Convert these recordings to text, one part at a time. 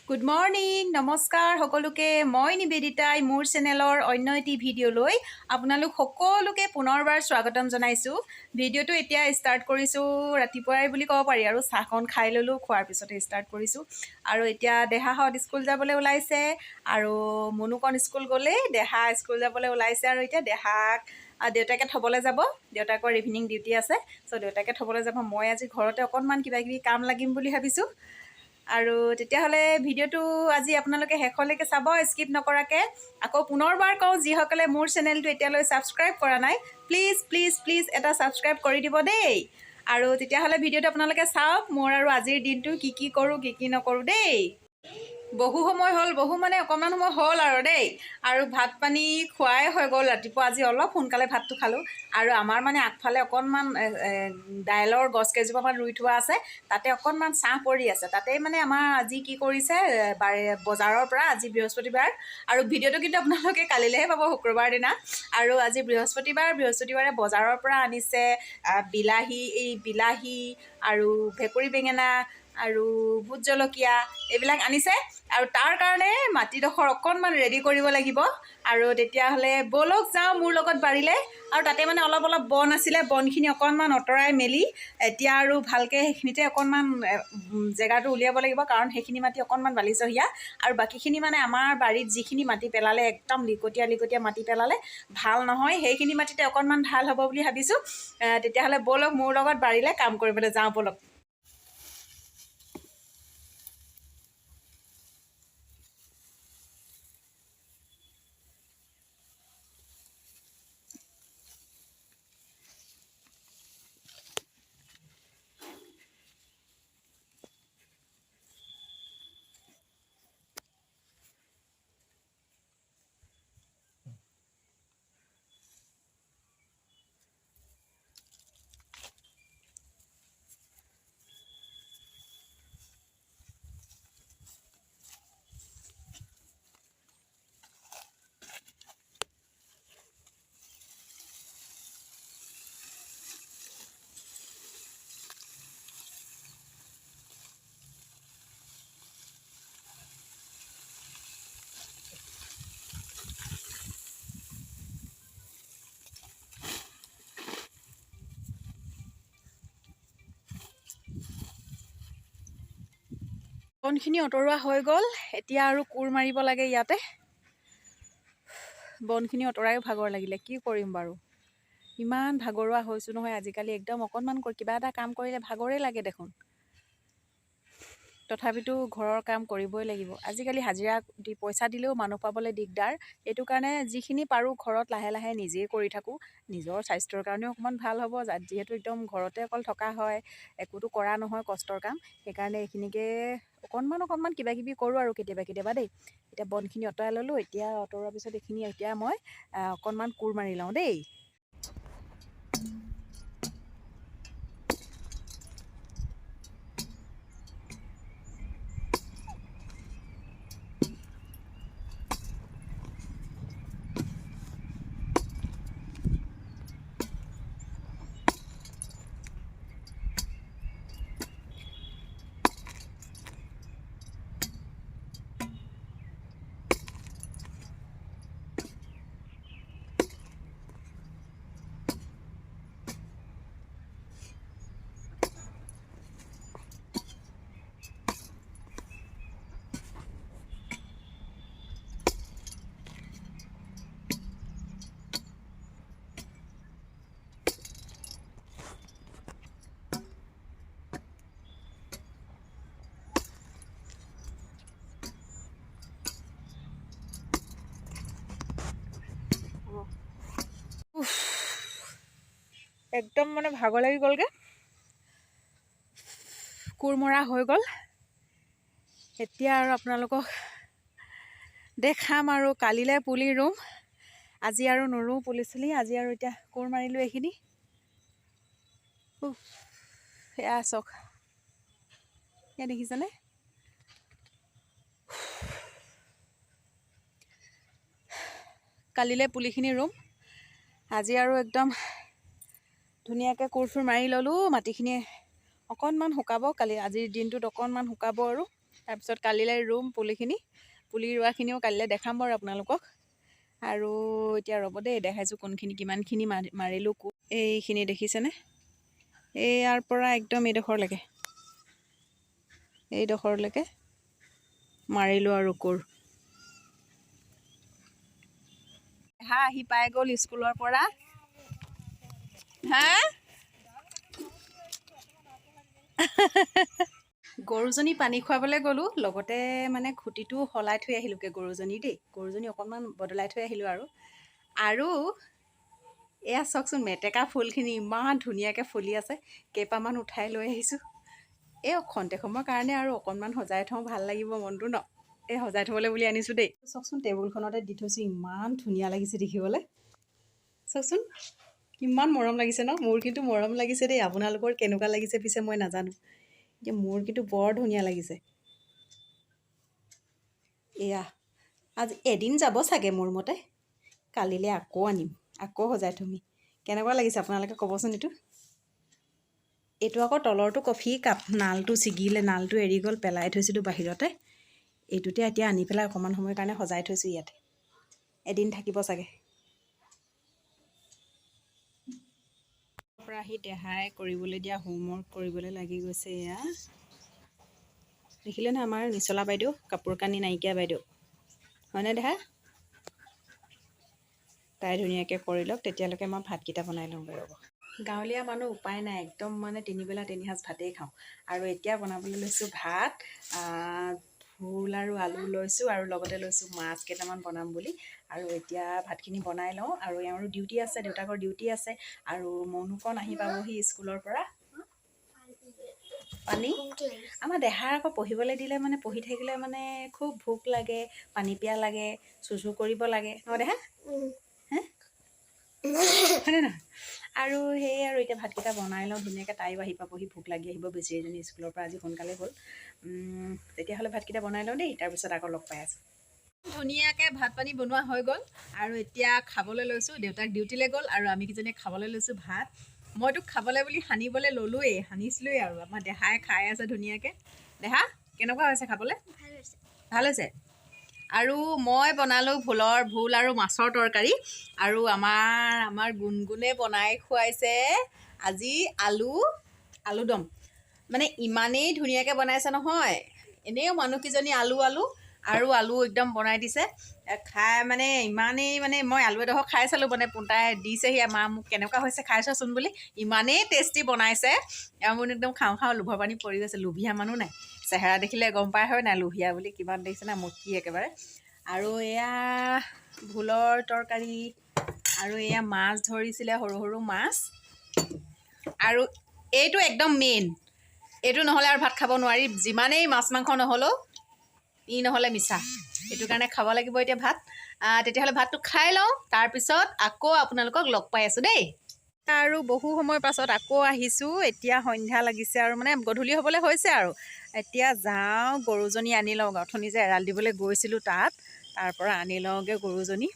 Good morning, নমস্কাৰ সকলোকে। মই নিবেদিতাই মোৰ চেনেলৰ অন্য এটি ভিডিঅ'লৈ আপোনালোক সকলোকে পুনৰবাৰ স্বাগতম জনাইছোঁ। ভিডিঅ'টো এতিয়া ষ্টাৰ্ট কৰিছোঁ ৰাতিপুৱাই বুলি ক'ব পাৰি আৰু চাহকণ খাই ল'লোঁ, খোৱাৰ পিছতে ষ্টাৰ্ট কৰিছোঁ। আৰু এতিয়া দেহাহঁত স্কুল যাবলৈ ওলাইছে আৰু মুনুকণ স্কুল গ'লেই দেহা স্কুল যাবলৈ ওলাইছে। আৰু এতিয়া দেহাক দেউতাকে থ'বলৈ যাব, দেউতাকৰ ইভিনিং ডিউটি আছে। চ' দেউতাকে থ'বলৈ যাব। মই আজি ঘৰতে অকণমান কিবা কিবি কাম লাগিম বুলি ভাবিছোঁ। আৰু তেতিয়াহ'লে ভিডিঅ'টো আজি আপোনালোকে শেষলৈকে চাব, স্কিপ নকৰাকৈ। আকৌ পুনৰবাৰ কওঁ, যিসকলে মোৰ চেনেলটো এতিয়ালৈ ছাবস্ক্ৰাইব কৰা নাই, প্লিজ প্লিজ প্লিজ এটা ছাবস্ক্ৰাইব কৰি দিব দেই। আৰু তেতিয়াহ'লে ভিডিঅ'টো আপোনালোকে চাওক, মোৰ আৰু আজিৰ দিনটো কি কি কৰোঁ, কি কি নকৰোঁ দেই। বহু সময় হ'ল, বহু মানে অকণমান সময় হ'ল আৰু দেই। আৰু ভাত পানী খোৱাই হৈ গ'ল। ৰাতিপুৱা আজি অলপ সোনকালে ভাতটো খালোঁ। আৰু আমাৰ মানে আগফালে অকণমান এ, এ, দাইলৰ গছ কেইজোপামান ৰুই থোৱা আছে, তাতে অকণমান ছাঁ পৰি আছে। তাতেই মানে আমাৰ আজি কি কৰিছে, বজাৰৰ পৰা, আজি বৃহস্পতিবাৰ আৰু ভিডিঅ'টো কিন্তু আপোনালোকে কালিলৈহে পাব, শুক্ৰবাৰ দিনা। আৰু আজি বৃহস্পতিবাৰ, বৃহস্পতিবাৰে বজাৰৰ পৰা আনিছে বিলাহী, এই বিলাহী আৰু ভেকুৰী বেঙেনা আৰু ভোট জলকীয়া এইবিলাক আনিছে। আৰু তাৰ কাৰণে মাটিডোখৰ অকণমান ৰেডি কৰিব লাগিব। আৰু তেতিয়াহ'লে ব'লক যাওঁ মোৰ লগত বাৰীলৈ। আৰু তাতে মানে অলপ অলপ বন আছিলে, বনখিনি অকণমান আঁতৰাই মেলি এতিয়া আৰু ভালকৈ সেইখিনিতে অকণমান জেগাটো উলিয়াব লাগিব, কাৰণ সেইখিনি মাটি অকণমান বালিচহীয়া। আৰু বাকীখিনি মানে আমাৰ বাৰীত যিখিনি মাটি পেলালে একদম লিকটীয়া লিকটীয়া মাটি পেলালে ভাল নহয়, সেইখিনি মাটিতে অকণমান ভাল হ'ব বুলি ভাবিছোঁ। তেতিয়াহ'লে ব'লক মোৰ লগত বাৰীলৈ কাম কৰিবলৈ যাওঁ ব'লক। বনখিনি আঁতৰোৱা হৈ গ'ল, এতিয়া আৰু কোৰ মাৰিব লাগে ইয়াতে। বনখিনি আঁতৰায়ো ভাগৰ লাগিলে, কি কৰিম বাৰু, ইমান ভাগৰুৱা হৈছোঁ নহয় আজিকালি। একদম অকণমান কিবা এটা কাম কৰিলে ভাগৰেই লাগে দেখোন। তথাপিতো ঘৰৰ কাম কৰিবই লাগিব। আজিকালি হাজিৰা দি পইচা দিলেও মানুহ পাবলৈ দিগদাৰ। এইটো কাৰণে যিখিনি পাৰোঁ ঘৰত লাহে লাহে নিজেই কৰি থাকোঁ, নিজৰ স্বাস্থ্যৰ কাৰণেও অকণমান ভাল হ'ব। যিহেতু একদম ঘৰতে অকল থকা হয়, একোতো কৰা নহয় কষ্টৰ কাম, সেইকাৰণে এইখিনিকে অকণমান অকণমান কিবা কিবি কৰোঁ আৰু কেতিয়াবা কেতিয়াবা দেই। এতিয়া বনখিনি আঁতৰাই ল'লোঁ, এতিয়া আঁতৰোৱাৰ পিছত এইখিনি এতিয়া মই অকণমান কোৰ মাৰি লওঁ দেই। একদম মানে ভাগৰ লাগি গ'লগৈ। কোৰ মৰা হৈ গ'ল, এতিয়া আৰু আপোনালোকক দেখাম আৰু কালিলৈ পুলি ৰুম। আজি আৰু নুৰুওঁ পুলি চুলি, আজি আৰু এতিয়া কোৰ মাৰিলোঁ এইখিনি। উফ, এয়া চাওক, এয়া দেখিছেনে? কালিলৈ পুলিখিনি ৰুম। আজি আৰু একদম ধুনীয়াকৈ কোৰ চোৰ মাৰি ল'লোঁ, মাটিখিনি অকণমান শুকাব কালি, আজিৰ দিনটোত অকণমান শুকাব আৰু। তাৰপিছত কালিলৈ ৰুম পুলিখিনি, পুলি ৰোৱাখিনিও কালিলৈ দেখাম বাৰু আপোনালোকক। আৰু এতিয়া ৰ'ব দেই, দেখাইছোঁ কোনখিনি কিমানখিনি মাৰিলোঁ। এইখিনি দেখিছেনে, ইয়াৰ পৰা একদম এইডোখৰলৈকে, এইডোখৰলৈকে মাৰিলোঁ আৰু কোৰ। হা, আহি পাই গ'ল স্কুলৰ পৰা। হা, গৰুজনী পানী খুৱাবলৈ গ'লোঁ, লগতে মানে খুঁটিটো সলাই থৈ আহিলোঁগৈ গৰুজনী দেই। গৰুজনী অকণমান বদলাই থৈ আহিলোঁ। আৰু আৰু এয়া চাওকচোন, মেটেকা ফুলখিনি ইমান ধুনীয়াকৈ ফুলি আছে, কেইপামান উঠাই লৈ আহিছোঁ। এই খন্তেক সময়ৰ কাৰণে আৰু অকণমান সজাই থওঁ, ভাল লাগিব মনটো ন, এই সজাই থ'বলৈ বুলি আনিছোঁ দেই। চাওকচোন, টেবুলখনতে দি থৈছোঁ, ইমান ধুনীয়া লাগিছে দেখিবলৈ। চাওকচোন কিমান মৰম লাগিছে ন, মোৰ কিন্তু মৰম লাগিছে দেই। আপোনালোকৰ কেনেকুৱা লাগিছে পিছে মই নাজানো, এতিয়া মোৰ কিন্তু বৰ ধুনীয়া লাগিছে। এয়া আজি এদিন যাব চাগে মোৰ মতে, কালিলৈ আকৌ আনিম, আকৌ সজাই থ'মি। কেনেকুৱা লাগিছে আপোনালোকে ক'বচোন। এইটো এইটো আকৌ তলৰটো কফি কাপ, নালটো ছিগিলে, নালটো এৰি গ'ল, পেলাই থৈছিলোঁ বাহিৰতে। এইটোতে এতিয়া আনি পেলাই অকণমান সময়ৰ কাৰণে সজাই থৈছোঁ ইয়াতে, এদিন থাকিব চাগে। পৰা আহি দেহাই কৰিবলৈ দিয়া হোমৱৰ্ক কৰিবলৈ লাগি গৈছে। এয়া দেখিলে নহয় আমাৰ নিচলা বাইদেউ, কাপোৰ কানি নাইকিয়া বাইদেউ, হয়নে দেহা? তাই ধুনীয়াকৈ কৰি লওক, তেতিয়ালৈকে মই ভাতকেইটা বনাই লওঁগৈ ৰ'ব। গাঁৱলীয়া মানুহ উপায় নাই, একদম মানে তিনিবেলা তিনি সাঁজ ভাতেই খাওঁ। আৰু এতিয়া বনাবলৈ লৈছোঁ ভাত, ভোল আৰু আলু লৈছোঁ, আৰু লগতে লৈছোঁ মাছ কেইটামান বনাম বুলি। আৰু এতিয়া ভাতখিনি বনাই লওঁ। আৰু এওঁৰো ডিউটি আছে, দেউতাকৰ ডিউটি আছে। আৰু মনুকণ আহি পাবহি স্কুলৰ পৰা। পানী আমাৰ দেহাৰ আকৌ পঢ়িবলৈ দিলে মানে পঢ়ি থাকিলে মানে খুব ভোক লাগে, পানী পিয়াহ লাগে, চুচু কৰিব লাগে নহয় দেহা? হয়নে নহয়? আৰু সেয়ে আৰু এতিয়া ভাতকেইটা বনাই লওঁ ধুনীয়াকৈ। তাইও আহি পাবহি, ভোক লাগি আহিব বেচেৰীজনী, স্কুলৰ পৰা আজি সোনকালে গ'ল। তেতিয়াহ'লে ভাতকেইটা বনাই লওঁ দেই, তাৰপিছত আকৌ লগ পাই আছোঁ। ধুনীয়াকৈ ভাত পানী বনোৱা হৈ গ'ল আৰু এতিয়া খাবলৈ লৈছোঁ। দেউতাক ডিউটিলৈ গ'ল আৰু আমি কেইজনীয়ে খাবলৈ লৈছোঁ ভাত। মইতো খাবলৈ বুলি সানিবলৈ ল'লোৱেই, সানিছিলোৱেই, আৰু আমাৰ দেহাই খাই আছে ধুনীয়াকৈ। দেহা কেনেকুৱা হৈছে খাবলৈ? ভাল হৈছে। আৰু মই বনালোঁ ভোল আৰু মাছৰ তৰকাৰী। আৰু আমাৰ গুণগুণে বনাই খুৱাইছে আজি আলুদম। মানে ইমানেই ধুনীয়াকৈ বনাইছে নহয়, এনেও মানুহকেইজনী আলু আলু আৰু আলু একদম বনাই দিছে খাই, মানে ইমানেই মানে মই আলু এডোখৰ খাই চালোঁ, মানে পোন্তাই দিছেহি মা মোক কেনেকুৱা হৈছে খাই চোৱাচোন বুলি, ইমানেই টেষ্টি বনাইছে। আৰু মোৰ একদম খাওঁ খাওঁ লোভৰ পানী পৰি গৈছে। লোভীয়া মানুহ নাই, চেহেৰা দেখিলে গম পাই হয় নাই লোভীয়া বুলি, কিমান দেখিছে না মোক কি একেবাৰে। আৰু এয়া ভোলৰ তৰকাৰী, আৰু এয়া মাছ ধৰিছিলে, সৰু সৰু মাছ। আৰু এইটো একদম মেইন, এইটো নহ'লে আৰু ভাত খাব নোৱাৰি, যিমানেই মাছ মাংস নহ'লেও ই নহ'লে মিছা। এইটো কাৰণে খাব লাগিব এতিয়া ভাত। তেতিয়াহ'লে ভাতটো খাই লওঁ, তাৰপিছত আকৌ আপোনালোকক লগ পাই আছোঁ দেই। আৰু বহু সময়ৰ পাছত আকৌ আহিছোঁ, এতিয়া সন্ধ্যা লাগিছে আৰু মানে গধূলি হ'বলৈ হৈছে। আৰু এতিয়া যাওঁ গৰুজনী আনি লওঁ, অথনি যে এৰাল দিবলৈ গৈছিলোঁ তাত, তাৰ পৰা আনি লওঁগৈ গৰুজনী।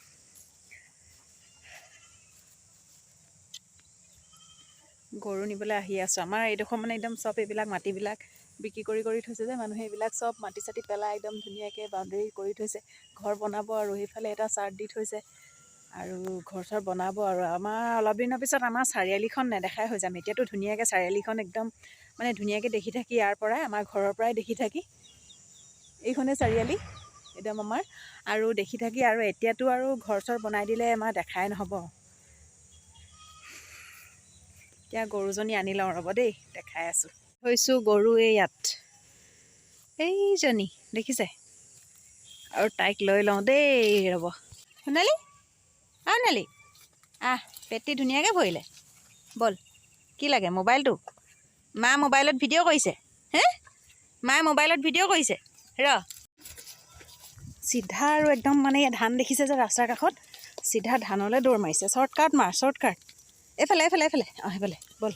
গৰু নিবলৈ আহি আছোঁ। আমাৰ এইডোখৰ মানে একদম চব এইবিলাক মাটিবিলাক বিক্ৰী কৰি কৰি থৈছে যে মানুহে, এইবিলাক চব মাটি চাটি পেলাই একদম ধুনীয়াকৈ বাউণ্ডেৰী কৰি থৈছে, ঘৰ বনাব। আৰু সেইফালে এটা চাৰ্ট দি থৈছে আৰু ঘৰ চৰ বনাব। আৰু আমাৰ অলপ দিনৰ পিছত আমাৰ চাৰিআলিখন নেদেখাই হৈ যাম। এতিয়াতো ধুনীয়াকৈ চাৰিআলিখন একদম মানে ধুনীয়াকৈ দেখি থাকি, ইয়াৰ পৰাই আমাৰ ঘৰৰ পৰাই দেখি থাকি, এইখনেই চাৰিআলি একদম আমাৰ, আৰু দেখি থাকি। আৰু এতিয়াতো আৰু ঘৰ চৰ বনাই দিলে আমাৰ দেখাই নহ'ব। এতিয়া গৰুজনী আনি লওঁ ৰ'ব দেই, দেখাই আছোঁ। থৈছোঁ গৰু এই ইয়াত, এইজনী দেখিছে, আৰু তাইক লৈ লওঁ দেই ৰ'ব। সোণালী, অ সোণালী, আহ পেটটি ধুনীয়াকৈ ভৰিলে। ব'ল, কি লাগে মোবাইলটো? মা মোবাইলত ভিডিঅ' কৰিছে, হে মায়ে মোবাইলত ভিডিঅ' কৰিছে ৰ। চিধা আৰু একদম মানে ইয়াত ধান দেখিছে যে ৰাস্তাৰ কাষত, চিধা ধানলৈ দৌৰ মাৰিছে। শ্বৰ্টকাট মাৰ, শ্বৰ্টকাট, এইফালে এইফালে এইফালে, অঁ সেইফালে ব'ল।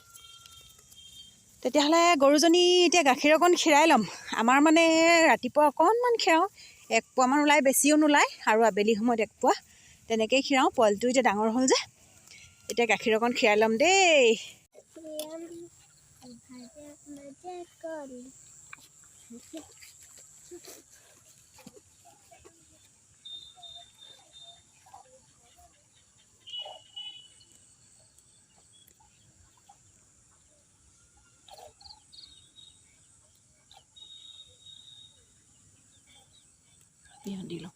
তেতিয়াহ'লে গৰুজনী এতিয়া গাখীৰ অকণ খীৰাই ল'ম। আমাৰ মানে ৰাতিপুৱা অকণমান খীৰাওঁ, এক পোৱামান ওলায়, বেছিও নোলায়, আৰু আবেলি সময়ত এক পোৱা তেনেকেই খীৰাওঁ। পোৱালিটো এতিয়া ডাঙৰ হ'ল যে, এতিয়া গাখীৰ অকণ খীৰাই ল'ম দেই। দি লওঁ।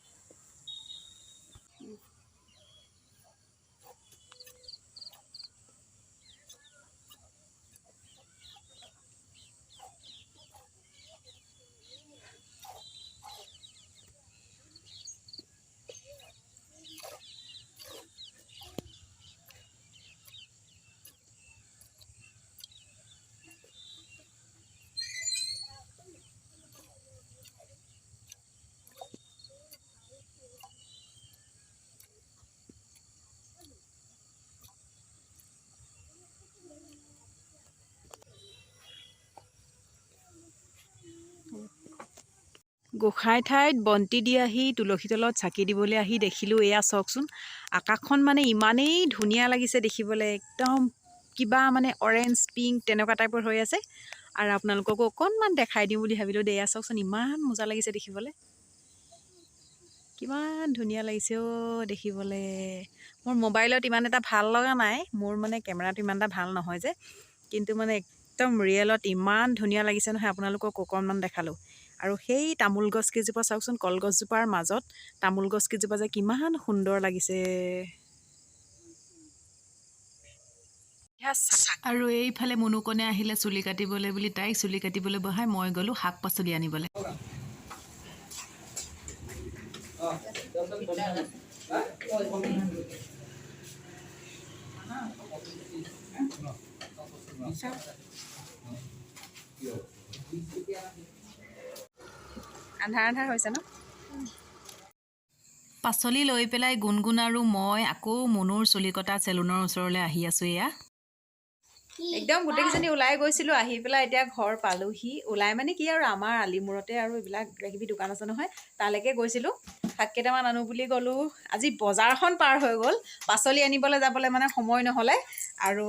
গোঁসাই ঠাইত বন্তি দি আহি তুলসী তলত চাকি দিবলৈ আহি দেখিলোঁ, এয়া চাওকচোন, আকাশখন মানে ইমানেই ধুনীয়া লাগিছে দেখিবলৈ, একদম কিবা মানে অৰেঞ্জ পিংক তেনেকুৱা টাইপৰ হৈ আছে। আৰু আপোনালোককো অকণমান দেখাই দিওঁ বুলি ভাবিলোঁ দেই। এয়া চাওকচোন, ইমান মজা লাগিছে দেখিবলৈ, কিমান ধুনীয়া লাগিছে অ' দেখিবলৈ। মোৰ মোবাইলত ইমান এটা ভাল লগা নাই, মোৰ মানে কেমেৰাটো ইমান এটা ভাল নহয় যে, কিন্তু মানে একদম ৰিয়েলত ইমান ধুনীয়া লাগিছে নহয়, আপোনালোকক অকণমান দেখালোঁ। আৰু সেই তামোল গছ কেইজোপা চাওকচোন, কলগছজোপাৰ মাজত তামোল গছ কেইজোপা যে কিমান সুন্দৰ লাগিছে। আৰু এইফালে মুনুকণে আহিলে চুলি কাটিবলৈ বুলি, তাইক চুলি কাটিবলৈ বহাই মই গ'লোঁ শাক পাচলি আনিবলৈ। আন্ধাৰ আন্ধাৰ হৈছে ন? পাচলি লৈ পেলাই গুণগুণ আৰু মই আকৌ মুনুৰ চুলি কটা চেলুনৰ ওচৰলৈ আহি আছোঁ। এয়া একদম গোটেইকেইজনী ওলাই গৈছিলোঁ, আহি পেলাই এতিয়া ঘৰ পালোহি। ওলাই মানে কি আৰু, আমাৰ আলিমূৰতে আৰু এইবিলাক কিবা কিবি দোকান আছে নহয়, তালৈকে গৈছিলোঁ। শাক কেইটামান আনো বুলি গ'লোঁ। আজি বজাৰখন পাৰ হৈ গ'ল, পাচলি আনিবলৈ যাবলৈ মানে সময় নহ'লে। আৰু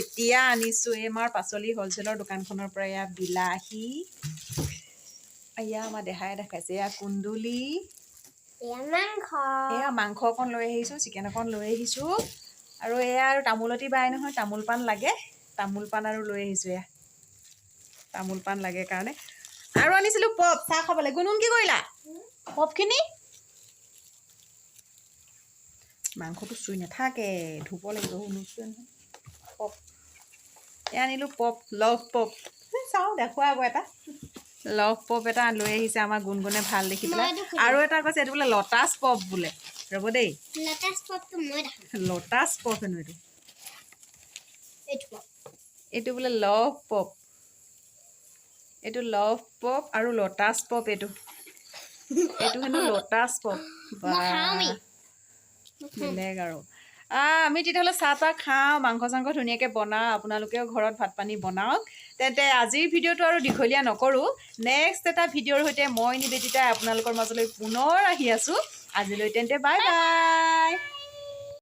এতিয়া আনিছোঁ এই আমাৰ পাচলি হ'লচেলৰ দোকানখনৰ পৰা এয়া বিলাহী, এয়া আমাৰ দেহাই দেখাইছে, এয়া কুন্দুলি, এয়া মাংস অকণ লৈ আহিছোঁ, চিকেন অকণ লৈ আহিছোঁ। আৰু এয়া আৰু তামোলতি বাই নহয়, তামোল পাণ লাগে, তামোল পাণ আৰু লৈ আহিছোঁ। এয়া তামোল পাণ লাগে কাৰণে। আৰু আনিছিলোঁ পপ চাহ খাবলৈ। গুণগুণ কি কৰিলা পপখিনি? মাংসটো চুই নাথাকে, ধুব লাগিব, নুচুৱে নহয়। পপ এয়া আনিলোঁ, পপ লভ পপ চাওঁ দেখুওৱা আকৌ এটা লভ পপ এটা লৈ আহিছে আমাৰ গুণগুণে, ভাল দেখি পেলাই। আৰু এটা কৈছে এইটো বোলে লটাছ পপ বোলে, ৰ'ব দেই, লটাছ পপ হেনো এইটো, এইটো বোলে লভ পপ, এইটো লভ পপ আৰু লটাছ পপ, এইটো এইটো হেনো লটাছ পপ, বেলেগ আৰু। আমি তেতিয়াহ'লে চাহ তাহ খাওঁ, মাংস চাংস ধুনীয়াকৈ বনাওঁ, আপোনালোকেও ঘৰত ভাত পানী বনাওক। তেন্তে আজিৰ ভিডিঅ'টো আৰু দীঘলীয়া নকৰোঁ, নেক্সট এটা ভিডিঅ'ৰ সৈতে মই নিবেদিতাই আপোনালোকৰ মাজলৈ পুনৰ আহি আছোঁ। আজিলৈ তেন্তে বাই বাই।